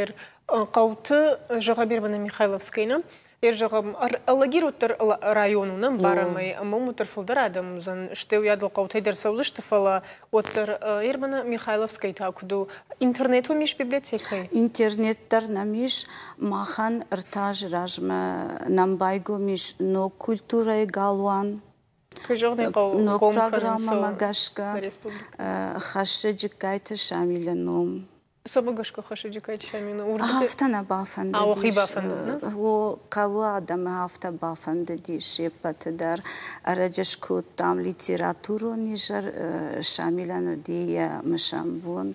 [SPEAKER 1] хъӕуты, зӕгъӕм, Ирвана Михайловская, нӕ? Зӕгъӕм, Алагир уӕддӕр район у, нӕ ӕмбарӕм ӕй, ӕмӕ уым уӕддӕр фылдӕр адӕм уыдзӕн, стӕй уыйадыл хъӕутӕй дӕр цӕудзысты, фӕлӕ уӕддӕр Ирвана Михайловская та куыд у? Интернет уым ис библиотекӕйы?
[SPEAKER 4] Интернет дӕр нӕм ис. Махӕн ӕртӕ азы размӕ нӕм байгом ис ног культурӕйы галуан. Ног программӕмӕ гӕсгӕ хӕссы Джыккайты Шамилы ном.
[SPEAKER 1] Цӕмӕ гӕсгӕ хӕссы Джыккайты Шамилы?
[SPEAKER 4] Афтӕ нӕ бафӕндыдис. О, хъӕуы адӕмы афтӕ бафӕндыдис се ппӕты дӕр. Ӕрӕджы скодтам литературон изӕр. Шамилӕн уыди йӕ мысӕн бон.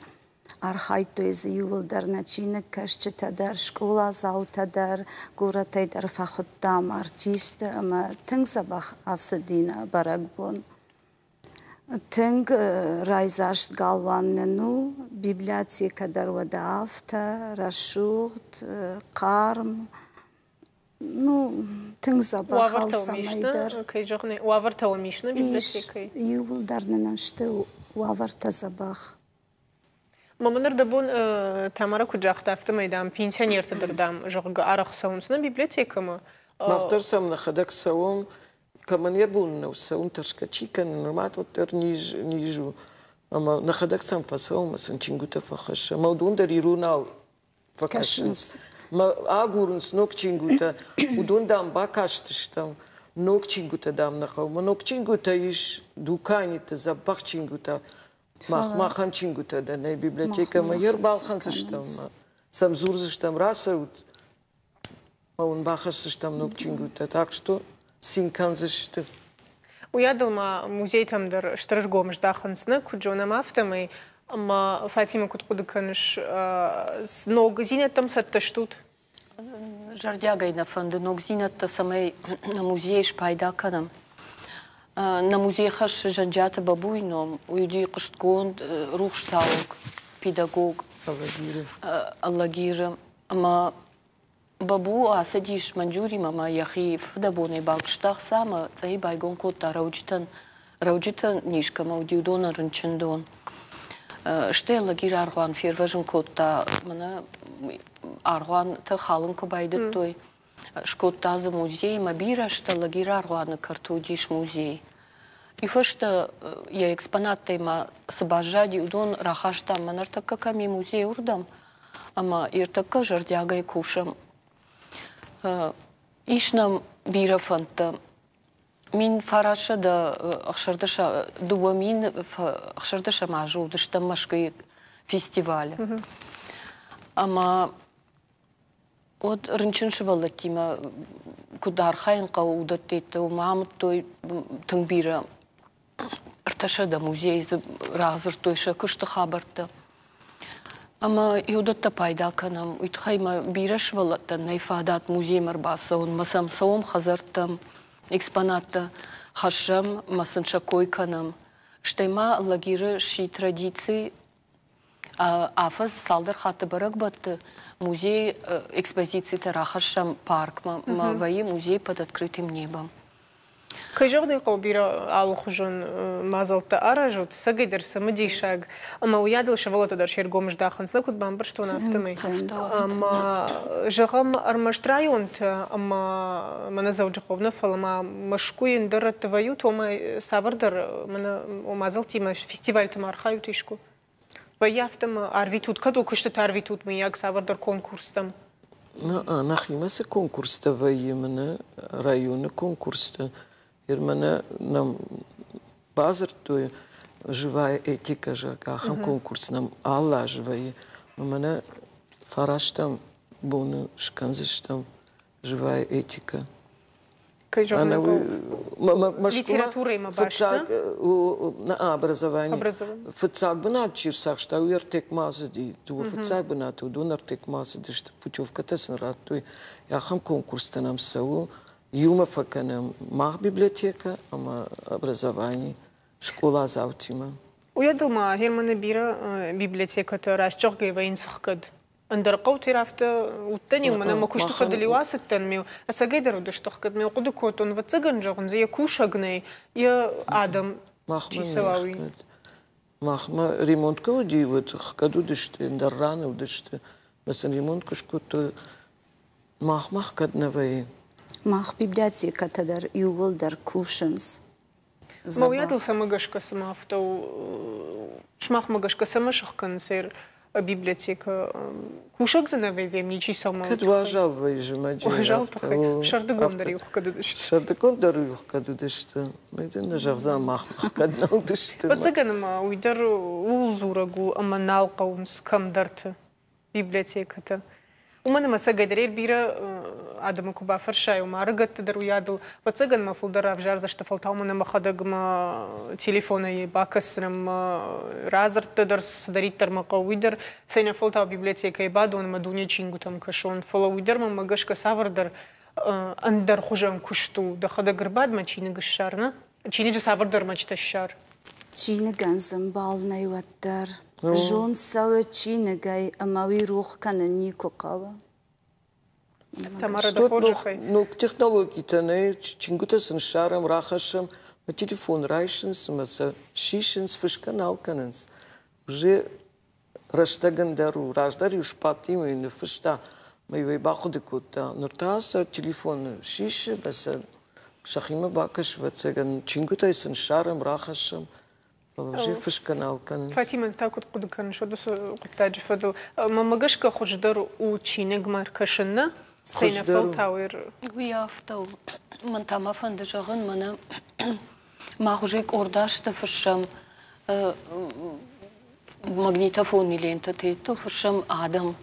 [SPEAKER 4] Архайдтой дзы иууылдӕр нӕ чиныгкӕсджытӕ дӕр, скъоладзаутӕ дӕр, горӕтӕй дӕр фӕхуыдтам артисты ӕмӕ тынг дзӕбӕх ацыди нӕ бӕрӕгбон. Тынг райдзаст галуан нын у, библиотекӕ дӕр уӕдӕ афтӕ, рӕсугъд, хъарм. Ну, тынг дзӕбӕх алцӕмӕй дӕр.
[SPEAKER 1] Кӕй зӕгъын, уавӕртӕ уӕм ис нӕ библиотекӕйы?
[SPEAKER 4] Иууылдӕр нын сты уавӕртӕ дзӕбӕх.
[SPEAKER 1] Мӕ ныр дӕ бон Тамара куыд загъта, афтӕмӕй, дам, пенсионерты дӕр, дам, зӕгъгӕ, арӕх цӕуынц нӕ библиотекӕмӕ.
[SPEAKER 3] Мах дӕр сӕм нӕхӕдӕг цӕуӕм, кӕмӕн йӕ бон нӕу цӕуын, тӕрсгӕ чи кӕны, нырма уӕддӕр низ, низ у. Ӕмӕ нӕхӕдӕг сӕм фӕцӕуӕм ӕмӕ сын чингуытӕ фӕхӕссӕм. Ӕмӕ уыдон дӕр иронау фӕкӕсынц. Мӕ агурынц ног чингуытӕ. Уыдон, дам, бакастыстӕм. Ног чингуытӕ, дам, нӕ хъӕуы. Ног чингуытӕ ис дуканиты, дзӕбӕх чингуытӕ. Мах махӕн чингуытӕ дӕр нӕй библиотекӕмӕ йе рбалхӕндзыстӕм, сӕм дзурдзыстӕм, рацӕут, ӕмӕ уын бахӕсдзыстӕм ног чингуытӕ. Так что цин кӕндзысты.
[SPEAKER 1] Уыйадыл ма музейтӕм дӕр стыр ӕргом здахынц, нӕ куыд зонӕм, афтӕмӕй. Ӕмӕ Фатимӕ, куыд хъуыды кӕныс, ногдзинӕдтӕм цӕттӕ стут?
[SPEAKER 5] Зӕрдиагӕй нӕ фӕнды ногдзинӕдтӕ, цӕмӕй нӕ музейы спайда кӕнӕм. Нӕ музей хӕссы Зӕнджиаты Бабуйы ном. Уый уыди хъуыстгонд рухстауӕг, педагог Алагиры. Ӕмӕ Бабу ацыдис Маньчжуримӕ ӕмӕ йӕхи фыдӕбонӕй бакуыста ӕхца ӕмӕ Цъӕйы байгом кодта рӕуджытӕн, рӕуджыты низ кӕмӕ уыди, уыдонӕн рынчындон. Стӕй Алагиры аргъуан фервӕзын кодта, мӕнӕ аргъуантӕ халын куы байдыдтой, скодта дзы музей ӕмӕ бирӕ азты Алагиры аргъуаны кӕрты уыдис музей. Уый фӕстӕ йӕ экспонаттӕй ма цы баззади, уыдон рахастам мӕнӕ ӕртӕккӕ кӕм и музей, уырдӕм. Ӕмӕ ӕртӕккӕ зӕрдиагӕй кусӕм. Ис нӕм бирӕ фӕндтӕ. 1916 азы уыдыстӕм Мӕскуыйы фестивалы. Ӕмӕ уӕд рынчын сывӕллӕттимӕ куыд архайын хъӕуы, уыдӕттӕ уымӕ амыдтой тынг бирӕ. Ӕртӕсӕдӕ музейы дзы радзырдтой сӕ куысты хабӕрттӕ. Ӕмӕ уыдӕттӕ пайда кӕнӕм. Уый тыххӕй ма бирӕ сывӕллӕттӕн нӕй фадат музеймӕ ӕрбацӕуынмӕ сӕм цӕуӕм хӕдзӕрттӕм, экспонаттӕ хӕссӕм ӕмӕ сын сӕ кой кӕнӕм. Стӕй ма Лагиры сси традици афӕдз цалдӕр хатты бӕрӕгбӕтты музейы экспозицитӕ рахӕссӕм паркмӕ ӕмӕ вӕййы музей под открытым небом.
[SPEAKER 1] Кӕй зӕгъын ӕй хъӕуы, бирӕ алыхуызон мадзӕлттӕ аразут, цӕгӕйдӕр цымыдисаг, ӕмӕ уыйадыл сывӕллӕттӕ дӕр се ргом здахынц, нӕ куыд бамбӕрстон, афтӕмӕй. Ӕмӕ зӕгъӕм, ӕрмӕст районты ӕмӕ мӕнӕ Дзӕуджыхъӕу нӕ, фӕлӕ ма Мӕскуыйы ӕндӕр рӕтты вӕййут, ома цавӕрдӕр мӕнӕ мадзӕлттимӕ, фестивальты ма архайут искуы? Вӕййы афтӕ ӕмӕ арвитут, кӕд уӕ куыстыты арвитут, мыййаг, цавӕрдӕр конкурстӕм?
[SPEAKER 3] Нӕхимӕ цы конкурстӕ вӕййы, мӕнӕ районы конкурстӕ, мӕнӕ нӕм бадзырдтой живая этика, зӕгъгӕ, ахӕм конкурс нӕм алы аз вӕййы. Мӕнӕ фарӕстӕм боны скӕндзыстӕм живая этика.
[SPEAKER 1] Кӕй зӕгъын ӕй хъӕуы, литературӕимӕ баст
[SPEAKER 3] нӕ? Образование. Фыццаг бынат чи рцахста, уый Артекмӕ ацыди. Дыууӕ фыццаг бынаты уыдон Артекмӕ ацыдысты. Путевкӕтӕ сын радтой. Ахӕм конкурстӕ нӕм цӕуы. Иумӕ фӕкӕнӕм мах библиотекӕ ӕмӕ образование скъоладзаутимӕ.
[SPEAKER 1] Уыйадыл ма Германы бирӕ библиотекӕтӕ раст зӕгъгӕ вӕййынц ӕхгӕд. Ӕндӕр хъӕуты афтӕ уыдтӕн-иу, мӕнӕ мӕ куысты фӕдыл-иу ацыдтӕн, ме ӕцӕгӕйдӕр уыдысты ӕхгӕд, ме хъуыды кодтон, ӕвӕццӕгӕн, зӕгъын дзы йӕ кусӕг нӕй, йӕ адӕм чи цӕуа, уый.
[SPEAKER 3] Махмӕ ремонт куы уыди, уӕд ӕхгӕд уыдысты, ӕндӕр раны уыдысты. Мӕ сын ремонт куы скодтой, махмӕ ӕхгӕд нӕ вӕййы.
[SPEAKER 4] Мах библиотекӕтӕ дӕр иууылдӕр кусынц.
[SPEAKER 1] Мӕ уыйадыл цӕмӕ гӕсгӕ цыма афтӕ у, сымахмӕ гӕсгӕ цӕмӕ сых кӕнынц библиотекӕ? Кусӕг дзы нӕ вӕййӕм, ничи цӕмӕ
[SPEAKER 3] Кӕд уазал вӕййы зымӕджы.
[SPEAKER 1] Уазал тыххӕй. Сӕрдыгон дӕр иу хгӕд уыдысты.
[SPEAKER 3] Сӕрдыгон дӕр иу хгӕд уыдысты. Мӕ дын нӕ зӕгъдзӕн, мах хгӕд нӕ уыдысты.
[SPEAKER 1] Ӕвӕццӕгӕн ӕмӕ уый дӕр ууыл дзурӕг у, ӕмӕ нал хъӕуынц кӕмдӕрты библиотекӕтӕ. Уымӕн ӕмӕ ӕцӕгӕйдӕр бирӕ адӕмы куы бафӕрсай, ома ӕрыгӕтты дӕр уыйадыл, ӕвӕццӕгӕн мӕ фылдӕр равзардзысты, фӕлтау мын мӕхӕдӕг мӕ телефонӕй бакӕсдзынӕн мӕ радзырдтӕ дӕр, цыдӕриддӕр мӕ хъӕуы, уый дӕр, цӕйнӕфӕлтау библиотекӕйы бадон ӕмӕ дуне чингуытӕм кӕсон. Фӕлӕ уый дӕр мӕнмӕ гӕсгӕ цавӕрдӕр ӕндӕр хуызӕн куыст у. Дӕхӕдӕг ӕрбад мӕ чиныг ссар, нӕ? Чиныджы цавӕрдӕр мӕчтӕ ссар.
[SPEAKER 4] Чиныгӕн дзы мбал нӕй уӕддӕр. Зонд цӕуы чиныгӕй ӕмӕ уый рох кӕнын никуы хъӕуы.
[SPEAKER 1] Тамара, дӕ хорзӕхӕй.
[SPEAKER 3] Ног технологитӕ нӕй, чингуытӕ сын ссарӕм, рахӕссӕм, мӕ телефон райсынц ӕмӕ сӕ сисынц, фысгӕ нал кӕнынц. Уже рӕстӕг ӕндӕр у. Раздӕр-иу сбадти-иу ныффыста, ӕмӕ-иу ӕй бахъуыды кодта. Ныр та сӕ телефоны сисы, ӕмӕ сӕ сӕхимӕ бакӕс, ӕвӕццӕгӕн, чингуытӕй сын ссарӕм, рахӕссӕм. Фӕлӕ уже фысгӕ нал кӕнынц.
[SPEAKER 1] Фатимӕ, та куыд хъуыды кӕныс уыцы хъуыддаджы фӕдыл? Мӕнмӕ гӕсгӕ хуыздӕр у чиныгмӕ ӕркӕсын, нӕ? Цӕйнӕфӕлтау
[SPEAKER 5] Уый афтӕ у. Мӕн та мӕ фӕнды зӕгъын, мӕнӕ мах уже къорд азты фыссӕм магнитофонный лентӕтыл фыссӕм адӕм,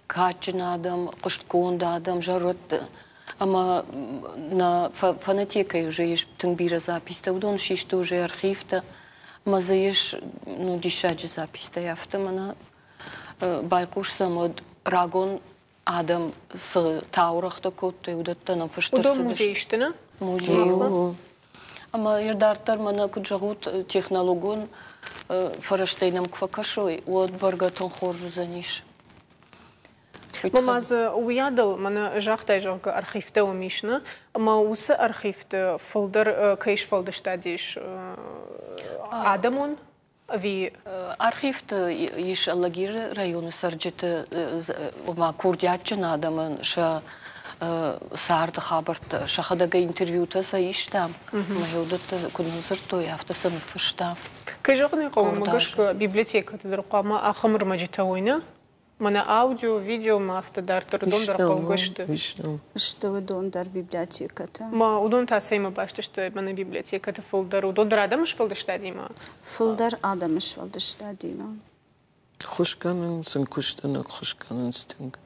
[SPEAKER 5] кадджын адӕм, хъуыстгонд адӕм, зӕрӕдты. Ӕмӕ нӕ фонотекӕйы уже ис тынг бирӕ записьтӕ, уыдон систы уже архивтӕ. Ӕмӕ дзы ис ну, диссаджы записьтӕ, афтӕ мӕнӕ байхъусдзӕн, уӕд рагон адӕм цы таурӕгътӕ кодтой, уыдӕттӕ нӕм фыст
[SPEAKER 1] Уыдон музейы сты, нӕ?
[SPEAKER 5] Музейы. Ӕмӕ йӕ дарддӕр мӕнӕ куыд зӕгъут, технологон фӕрӕзтӕй нӕм куы фӕкӕсой, уӕд бӕргӕ тынг хорз уыдзӕнис.
[SPEAKER 1] Мӕ дзы уыйадыл мӕнӕ загътай, зӕгъгӕ, архивтӕ уым ис, нӕ? Ӕмӕ уыцы архивты фылдӕр кӕй сфӕлдыстад ис адӕмон ӕви
[SPEAKER 5] Архивты ис Алагиры районы цӕрджыты, ома курдиатджын адӕмӕн сӕ царды хабӕрттӕ, сӕхӕдӕг интервьютӕ сӕ истам, ӕмӕ уыдӕттӕ куыд ныдздзырдтой, афтӕ сӕ ныффыстам.
[SPEAKER 1] Кӕй зӕгъын ӕй хъӕуы, уымӕ гӕсгӕ библиотекӕты дӕр хъуамӕ ахӕм ӕрмӕджытӕ уой, нӕ? Мӕнӕ аудио, видео ма афтӕ дарддӕр уыдон дӕр хъӕугӕ сты.
[SPEAKER 4] Сты уыдон дӕр библиотекӕты.
[SPEAKER 1] Ма уыдон та цӕимӕ баст сты мӕнӕ библиотекӕты фылдӕр? Уыдон дӕр адӕмы сфӕлдыстадимӕ?
[SPEAKER 4] Фылдӕр адӕмы сфӕлдыстадимӕ.
[SPEAKER 3] Ххуыс кӕнынц сын куыстӕн ӕххуыс кӕнынц тынг.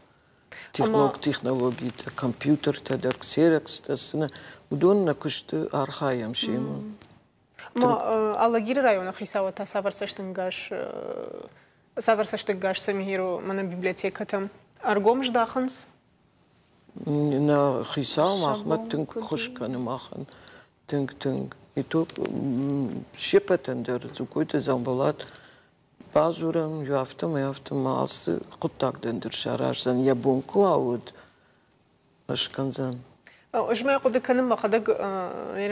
[SPEAKER 3] Технологитӕ, компьютертӕ дӕр, ксерокстӕ цы уыдон нӕ куысты архайӕм семӕ.
[SPEAKER 1] Ма Алагиры районы хицауад та цавӕр цӕстӕнгас цавӕр цӕстӕнгас сӕм ис мӕнӕ библиотекӕтӕм? Ӕргом здахынц?
[SPEAKER 3] Нӕ хицау махмӕ тынг ххуыс кӕны махӕн. Тынг-тынг. И то се ппӕтӕн дӕр Дзугкойты Дзамболат бадзурӕм, афтӕмӕй афтӕмӕ алцы хъуыддаг дӕр сараздзӕн, йӕ бон куы уа, уӕд скӕндзӕн.
[SPEAKER 1] Ӕз ма хъуыды кӕнын мӕхӕдӕг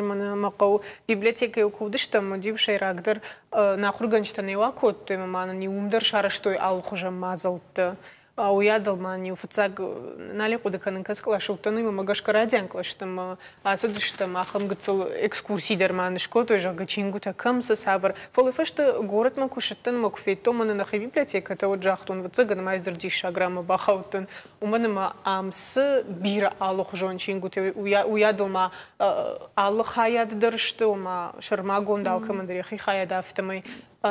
[SPEAKER 1] мӕнӕ мӕ хъӕуы библиотекӕйы куы уыдыстӕм, уӕд-иу сӕйрагдӕр нӕ ахуыргӕнджытӕ нӕ акодтой ӕмӕ ма нын-иу уым дӕр сарӕзтой алыхуызӕн мадзӕлттӕ. Уыйадыл ма нын-иу фыццаг нал хъуыды кӕнын, кӕцы къласы уыдтӕн, уый мӕ гӕсгӕ райдиан кълӕстӕм ацыдыстӕм, ахӕм гыццыл экскурси дӕр ма нын скодтой, зӕгъгӕ, чингуытӕ кӕм цы, цавӕр. Фӕлӕ фӕстӕ горӕтмӕ куы ссыдтӕн ӕмӕ куы федтон мӕнӕ нӕхи библиотекӕтӕ, уӕд загътон, ӕвӕццӕгӕн ма ӕз дӕр диссаг ранмӕ бахаудтӕн. Уымӕн ӕмӕ ам цы бирӕ алыхуызон чингуытӕ, уыйадыл ма алы хайад дӕр сты, ома сӕрмагонд алкӕмӕн дӕр йӕхи хайад афтӕмӕй.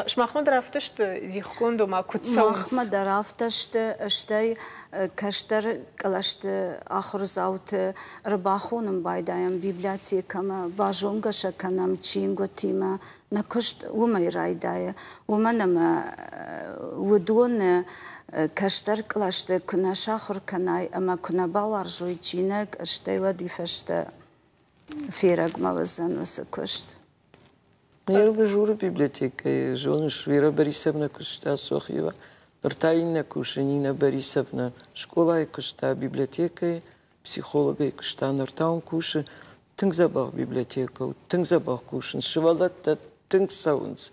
[SPEAKER 1] Сымахмӕ дӕр афтӕ сты дихгонд, ома куыд цӕуынц?
[SPEAKER 4] Махмӕ дӕр афтӕ сты, стӕй кӕстӕр кълӕсты ахуырдзауты ӕрбахонын байдайӕм библиотекӕмӕ, базонгӕ сӕ кӕнӕм чингуытимӕ. Нӕ куыст уымӕй райдайы, уымӕн ӕмӕ уыдоны кӕстӕр кълӕсты куы нӕ сахуыр кӕнай ӕмӕ куы нӕ бауарзой чиныг, стӕй уӕд уый фӕстӕ ферӕгмӕ уыдзӕн уыцы куыст.
[SPEAKER 3] Журы библиотекӕйы зоныс, Вера Борисовна куыста Сохиева, ныр та иннӕ кусы Нина Борисовна. Скъолайы куыста библиотекӕйы, психологӕй куыста, ныр та уым кусы. Тынг дзӕбӕх библиотекӕ у, тынг дзӕбӕх кусынц, сывӕллӕттӕ тынг цӕуынц.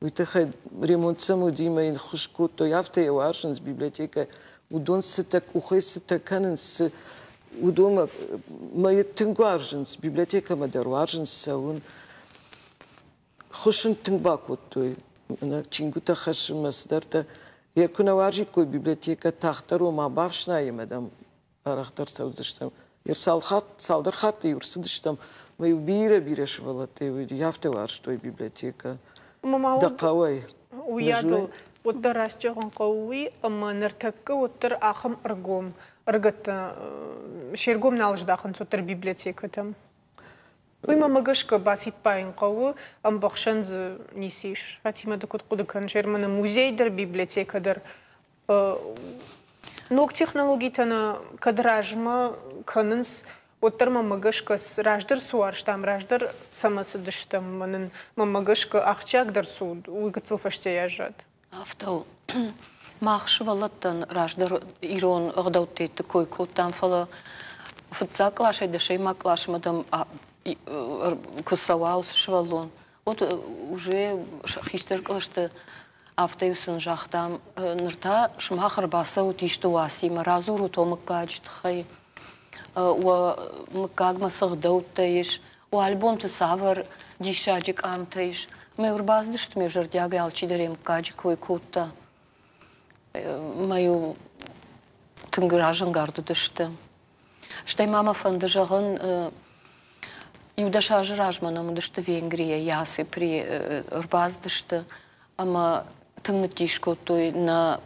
[SPEAKER 3] Уый тыххӕй ремонт сӕм уыди ӕмӕ йын ххуыс кодтой, афтӕ йӕ уарзынц библиотекӕ. Уыдон цытӕ къухӕй цытӕ кӕнынц, цы уыдонмӕ мӕ тынг уарзынц, библиотекӕмӕ дӕр уарзынц цӕуын. Хуыссын тынг бакодтой, чингуытӕ хӕссынмӕ цыдӕртӕ. Йӕ куы нӕ уарзиккой библиотекӕ, тагъддӕр ома бафснайӕм адӕм арӕхдӕр цӕудзыстӕм. Йе цалдӕр хатты-иу ӕрцыдыстӕм, ӕмӕ-иу бирӕ-бирӕ сывӕллӕттӕ уыди, афтӕ уарзтой библиотекӕ. Дӕ хъӕуӕй.
[SPEAKER 1] Уыйадыл уӕддӕр раст зӕгъын хъӕуы уый, ӕмӕ ныртӕккӕ уӕддӕр ахӕм ӕргом ӕрыгӕттӕ се ргом нал здахынц уӕддӕр библиотекӕтӕм. Уый мӕмӕ гӕсгӕ бафиппайын хъӕуы, ӕмбӕхсӕн дзы ницы ис. Фатимӕ, ды куыд хъуыды кӕныс, Ерманы музей дӕр, библиотекӕ дӕр ног технологитӕ нӕ кӕд размӕ кӕнынц, уӕддӕр мӕмӕ гӕсгӕ раздӕр цы уарзтам, раздӕр цӕмӕ цыдыстӕм, мӕнӕн мӕмӕ гӕсгӕ ахсджиагдӕр цы уыд, уый гыццыл фӕстейӕ аззад.
[SPEAKER 5] Афтӕ у. Мах сывӕллӕттӕн раздӕр ирон ӕгъдӕуттӕ кой кодтам, фӕлӕ фыццаг къласӕй дӕсӕймаг къласмӕ дӕм куы цӕуа уыцы сывӕллон, уӕд уже хистӕр кълӕсты афтӕ-иу сын загътам, ныр та сымах ӕрбацӕут исты уацимӕ, радзурут уӕ мыггаджы тыххӕй, уӕ мыггагмӕ цы ӕгъдӕуттӕ ис, уӕ альбомты цавӕр диссаджы къамтӕ ис. Мӕ ӕрбацыдысты ме зӕрдиагӕй алчидӕр йӕ мыггаджы кой кодта. Мӕ-иу тынг разӕнгард уыдысты. Стӕй ма мӕ фӕнды зӕгъын, иу-дӕс азы размӕ нӕм уыдысты Венгрийӕ, Ясепри ӕрбацыдысты ӕмӕ тынг ныддис кодтой нӕ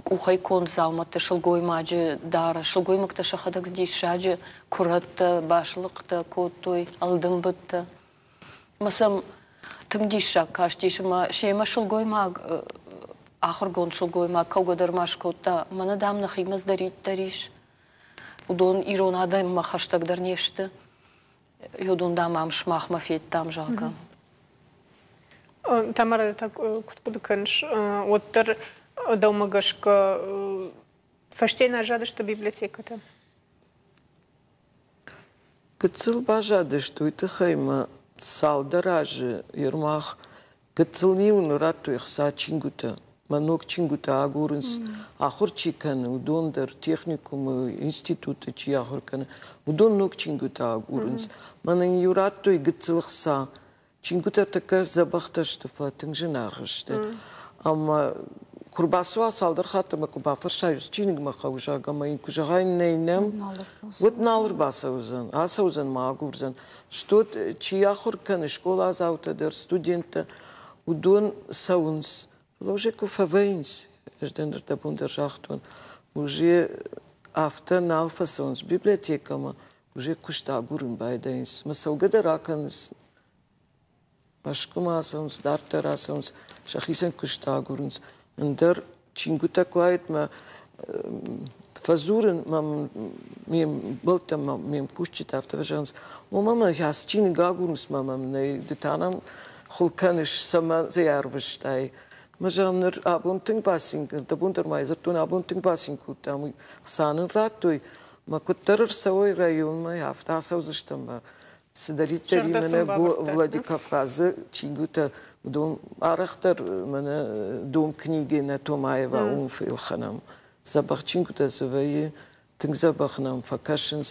[SPEAKER 5] къухӕй конд дзаумӕтты сылгоймаджы дарӕс. Сылгоймӕгтӕ сӕхӕдӕг диссаджы куырӕттӕ, басылыхътӕ кодтой, ӕлдымбыдтӕ. Ӕмӕ сӕм Тынг диссаг кастис ӕмӕ семӕ сылгоймаг, ахуыргонд сылгоймаг кӕугӕ дӕр ма скодта. Мӕнӕ, дам, нӕхимӕ цыдӕриддӕр ис, уыдон ирон адӕммӕ хӕстӕгдӕр не сты. Уыдон, дам, ам сымахмӕ федтам, зӕгъгӕ.
[SPEAKER 1] Тамара, та куыд хъуыды кӕныс, уӕддӕр дӕумӕ гӕсгӕ фӕсте нӕ аззадысты библиотекӕтӕ?
[SPEAKER 3] Гыццыл баззадысты, уый тыххӕй мӕ цалдӕр азы Ермах гыццыл ниуын радтой ӕхца чингуытӕ. Мӕ ног чингуытӕ агурынц, ахуыр чи кӕны, уыдон дӕр, техникумы, институты чи ахуыр кӕны, уыдон ног чингуытӕ агурынц. Мӕнӕн иу радтой гыццыл ӕхца. Чингуытӕ тӕккӕ дзӕбӕхтӕ сты, фӕлӕ тынг зынаргъ сты. Ӕмӕ куы рбацӕуа цалдӕр хатты ӕмӕ куы бафӕрсай, уыцы чиныгмӕ хъӕуы, зӕгъгӕ, ӕмӕ йын куы зӕгъай, нӕй нӕм, уӕд нал ӕрбацӕудзӕн, ацӕудзӕн ма агурдзӕн. Стод чи ахуыр кӕны, скъоладзаутӕ дӕр, студенттӕ, уыдон цӕуынц. Фӕлӕ уже куы фӕвӕййынц, ӕз дӕ ныртӕбон дӕр загътон, уже афтӕ нал фӕцӕуынц библиотекӕмӕ, уже куыст агурын байдайынц. Мӕ цӕугӕ дӕр акӕнынц, Мӕскуымӕ ацӕуынц, дарддӕр ацӕуынц, сӕхицӕн куыст агурынц. Ӕндӕр чингуытӕ куы уаид, мӕ фӕдзурын мӕм ме мбӕлттӕ, ме мкусджытӕ афтӕ фӕзӕгъынц, ома мӕ ацы чиныг агурынц, мӕ мӕм нӕй, ды та нӕм хуыл кӕныс, цӕмӕн дзы ӕрвыстай. Мӕ зӕгъын, ныр абон тынг бацин, дӕбон дӕр ма дзырдтон, абон тынг бацин кодтам, уый ӕхца нын радтой, мӕ куыддӕр ӕрцӕуой районмӕ, афтӕ ацӕудзыстӕм мӕ цыдӕриддӕр мӕнӕ Владикавказы чингуытӕ, уыдон арӕхдӕр мӕнӕ Дом книги нӕ Томаева уым фелхӕнӕм. Дзӕбӕх чингуытӕ дзы вӕййы, тынг дзӕбӕх нӕм фӕкӕсынц,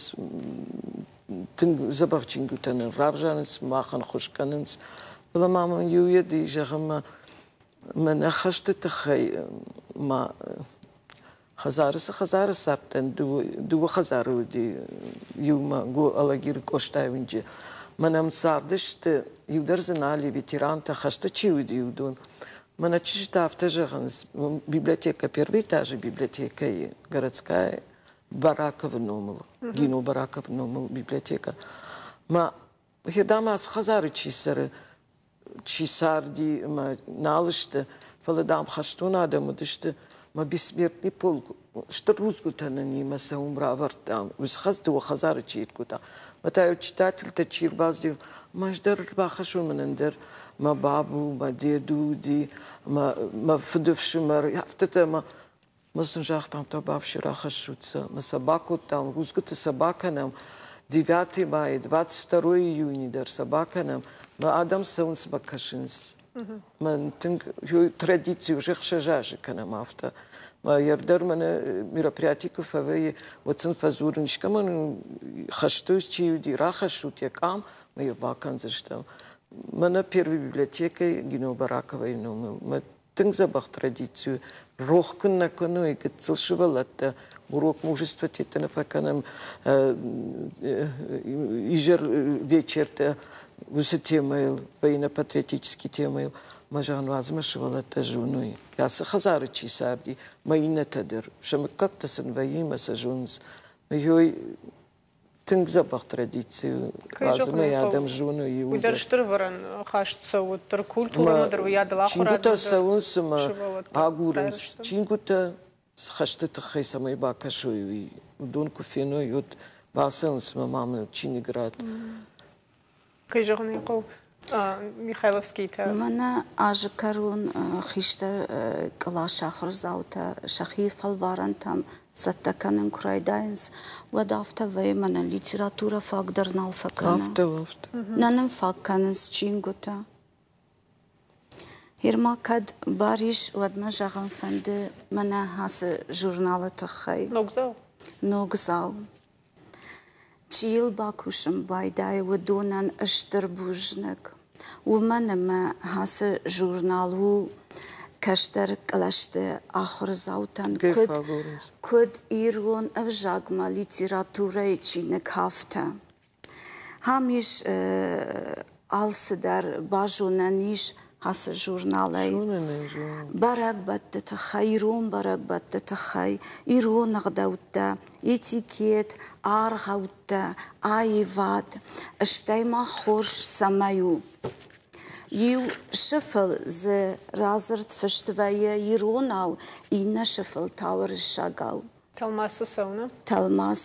[SPEAKER 3] тынг дзӕбӕх чингуытӕ нын равзарынц, махӕн хуыз кӕнынц. Фӕлӕ ма мын иу йед зӕгъын мӕ мӕнӕ хӕсты тыххӕй ма Хӕдзары цы хӕдзары цардтӕн, дыууӕ хӕдзары уыди иумӕ Алагиры Къостайы уынджы. Мӕнӕ ам цардысты, иу дӕр дзы нал и, ветерантӕ, хӕсты чи уыди, уыдон. Мӕнӕ чызджытӕ афтӕ зӕгъынц, библиотекӕ первый этажы библиотекӕйы городская Бараковы номыл, Гино Бараковы номыл библиотекӕ. Мӕ Гъедам ацы хӕдзары чи цӕры, чи царди ӕмӕ нал сты, фӕлӕ, дам, хӕстон адӕм уыдысты, мӕ бессмертный полк стыр рудзгуытӕ нынимӕ сӕ уым равӕрдтам. Уыцы дыууӕ хӕдзары чи кодта. Мӕ та читательтӕ чи ӕрбацыди, мӕ ӕз дӕр ӕрбахӕссон мӕнӕн дӕр мӕ бабу, мӕ деду уыди, мӕ, мӕ фыдыфсымӕр, афтӕтӕ мӕ Мы сын загътам, то бабше рахӕссут сӕ. Мы сӕ бакодтам, рудзгуыты сӕ бакӕнӕм. 9 мая, 22 июня дӕр сӕ бакӕнӕм. Мӕ адӕм цӕуынц мӕ кӕсынц. Мӕн тынг традици уже ӕхсӕз азы кӕнӕм афтӕ. Мӕ дӕр мӕнӕ мероприяти куы фӕвӕййы, уӕд сын фӕдзурын, искӕмӕн хӕсты чи уыди, рахӕссут йӕ къам, мӕ йӕ бакӕндзыстӕм. Мӕнӕ первый библиотекӕйы Гино Бараковайы номыл мӕ тынг дзӕбӕх традици у. Рох куыннӕ кӕной гыццыл сывӕллӕттӕ, урок мужества тетты нӕ фӕкӕнӕм изӕр вечертӕ уыцы темӕйыл, военно-патриотический темӕйыл. Мӕ зӕгъын, уадз мӕ сывӕллӕттӕ зоной. Ацы хӕдзары чи царди, мӕ иннӕтӕ дӕр, сӕ мыггӕгтӕ сын вӕййы мӕ сӕ зонынц. Ой, тынг дзӕбӕх традици у. Азымӕ адӕм зоны
[SPEAKER 1] иуылдӕр. Уый дӕр стыр ӕвӕрӕн хаст цӕуы дӕр культурӕмӕ дӕр, уыйадыл ахуырадмӕ
[SPEAKER 3] Чингуытӕ цӕуынц ӕмӕ агурынц чингуытӕ хӕсты тыххӕй цӕмӕй бакӕсой, уый. Уыдон куы феной, уӕд бацӕуынц мӕ мамӕ чиныг ратт.
[SPEAKER 1] Кӕй зӕгъын ӕй хъӕуы, Михайловскийтӕ.
[SPEAKER 4] Мӕнӕ азы кӕрон хистӕр къласы ахуырдзаутӕ сӕхи фӕлварӕнтӕм цӕттӕ кӕнын куы райдайынц, уӕд афтӕ вӕййы, мӕнӕн литературӕ фаг дӕр нал фӕкӕны.
[SPEAKER 3] Афтӕ, афтӕ.
[SPEAKER 4] Нӕ нын фаг кӕнынц чингуытӕ. Ерма кӕд бар ис, уӕд мӕ зӕгъын фӕнды мӕнӕ ацы журналы тыххӕй.
[SPEAKER 1] Ногдзау?
[SPEAKER 4] Ногдзау. Чи йыл бакусын байдайы, уыдонӕн стыр бузныг. Уымӕн ӕмӕ ацы журнал у кӕстӕр кълӕсты ахуырдзаутӕн куыд, куыд ирон ӕвзагмӕ литературӕйы чиныг, афтӕ. Ам ис алцыдӕр базонӕн ис ацы журналӕй. Бӕрӕгбӕтты тыххӕй, ирон бӕрӕгбӕтты тыххӕй, ирон ӕгъдӕуттӕ, этикет, аргъӕуттӕ, аивад, стӕй ма хорз цӕмӕй у. Иу сыфыл дзы радзырд фыст вӕййы иронау, иннӕ сыфыл та уырыссагау.
[SPEAKER 1] Тӕлмац цы цӕуы, нӕ?
[SPEAKER 4] Тӕлмац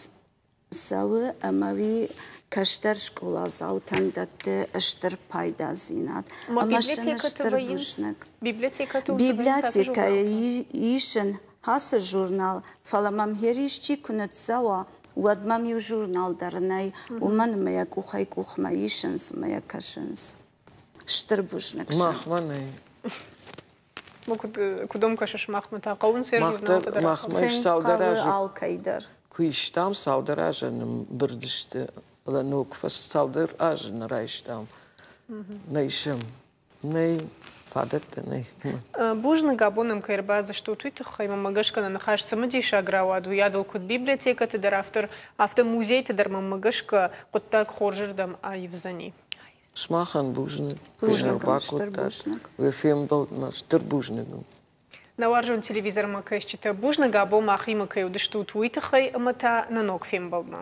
[SPEAKER 4] цӕуы ӕмӕ уый кӕстӕр скъоладзаутӕн дӕтты стыр пайдадзинад. Ӕмӕ сын стыр бузныг. Библиотекӕйы исын ацы журнал, фӕлӕ мӕм хер исчи куы ныццӕуа, уӕд мӕм иу журнал дӕр нӕй, уымӕн ӕмӕ йӕ къухӕй къухмӕ исынц ӕмӕ йӕ кӕсынц. Стыр бузныг.
[SPEAKER 3] Махмӕ нӕй.
[SPEAKER 1] Куыд ӕм кӕсыс махмӕ та? Хъӕуынц йӕ журналтӕ дӕр?
[SPEAKER 3] Махмӕ ис цалдӕр азы.
[SPEAKER 4] Алкӕй дӕр.
[SPEAKER 3] Куы истам, цалдӕр азы нымбырд сты, фӕлӕ ног цалдӕр азы нӕ райстам. Нӕ исӕм. Нӕй, фадӕттӕ нӕй.
[SPEAKER 1] Бузныг, абон нӕм кӕй ӕрбадзыстут, уый тыххӕй. Мӕнмӕ гӕсгӕ нӕ ныхас цымыдисаг рауад, уыйадыл куыд библиотекӕты дӕр, афтӕ музейты дӕр, мӕнмӕ гӕсгӕ, хъуыддаг хорзырдӕм аивдзӕни.
[SPEAKER 3] Сымахӕн бузныг, кӕй ӕрбакодтат, уӕ фембӕлдмӕ стыр бузныг.
[SPEAKER 1] Нӕ уарзон телевизормӕ кӕсджытӕ, бузныг, абон махимӕ кӕй уыдыстут, уый тыххӕй ӕмӕ та нӕ ног фембӕлдмӕ.